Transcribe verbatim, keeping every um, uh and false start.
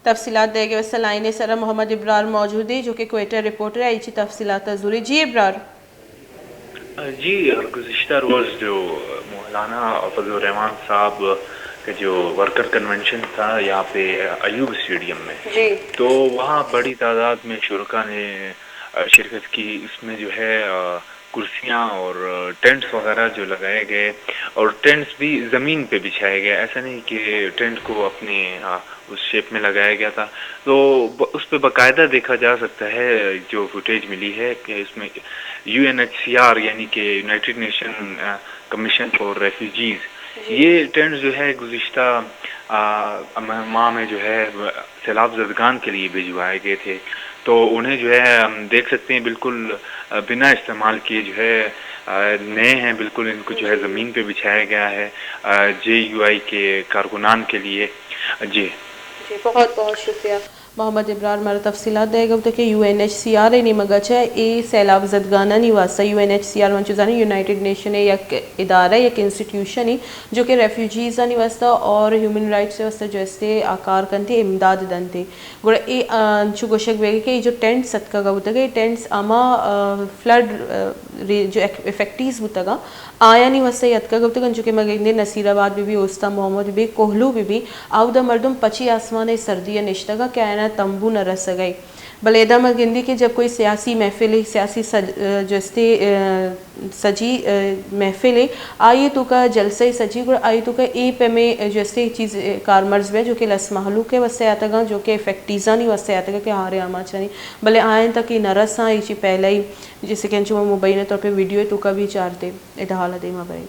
تفصیلات دے گئے وسا لائن سرا محمد ابرار موجود ہے، جو کہ کوئٹہ رپورٹر ہے، ایچی تفصیلات زوری۔ جی ابرار۔ جی، گزشتہ روز جو مولانا فضل الرحمان صاحب کا جو ورکر کنونشن تھا یہاں پہ ایوب اسٹیڈیم میں، جی۔ تو وہاں بڑی تعداد میں شرکا نے شرکت کی۔ اس میں جو ہے کرسیاں اور ٹینٹس وغیرہ جو لگائے گئے، اور ٹینٹس بھی زمین پہ بچھائے گئے، ایسا نہیں کہ ٹینٹ کو اپنے اس شیپ میں لگایا گیا تھا۔ تو اس پہ باقاعدہ دیکھا جا سکتا ہے، جو فوٹیج ملی ہے کہ اس میں U N H C R, یعنی کہ United Nation Commission for Refugees, یہ ٹینٹ جو ہے گزشتہ ماہ میں جو ہے سیلاب زدگان کے لیے بھجوائے گئے تھے۔ تو انہیں جو ہے ہم دیکھ سکتے ہیں، بالکل بنا استعمال کیے جو ہے نئے ہیں، بالکل ان کو جو ہے زمین پہ بچھایا گیا ہے جے یو آئی کے کارکنان کے لیے۔ جی۔ جی، بہت بہت شکریہ محمد ابرار، مارا تفصیلات دے گا کہ U N H C R نیمگا چہ اے سیلاب زدگانانی واسطہ، U N H C R منچو زانیں یونائیٹڈ نیشن یک ادارہ، یک انسٹیٹیوشن ہے، جو کہ ریفیوجیز آنی واسطہ اور ہیومن رائٹس واسطہ جو استے آ کار کنتے، امداد دنتے۔ گڑا اے انچو گوشگ بیگہ کہ اے جو ٹینٹس اتکگا بوتگا، اے ٹینٹس ہما فلڈ جو افیکٹیز بوتگا، آیانی واسطہ اتکگ بوتگ، انچو کہ ما گندے نصیر آباد بہ بی، اوستہ محمد بہ بی، کوہلو بہ بی، اودا مردم پچی آسمان ء سردی ء نشتگا کہ آیانا تمبو نہ رسگئی۔ بلے ادا ما گندی کہ جب کوئی سیاسی محفل ء، سیاسی سج-، جو استے، سجی محفل ء، آئی توکا جلسہ ء سجی، گڑا آئی توکا اے پیمے جو استے چیز کارمرز بیا جو کہ لس مہلوک ء واسطہ آتگاں، جو کہ افیکٹیزانی واسطہ آتگا کہ ہارے آماچانی، بلے آیان تک ای نہ رساں، ایچی پہلے ای جیسے کہ انچو ما مبینہ طور پہ ویڈیو ء توکا بھی چارتے۔ ادا حال ء دیما بریں۔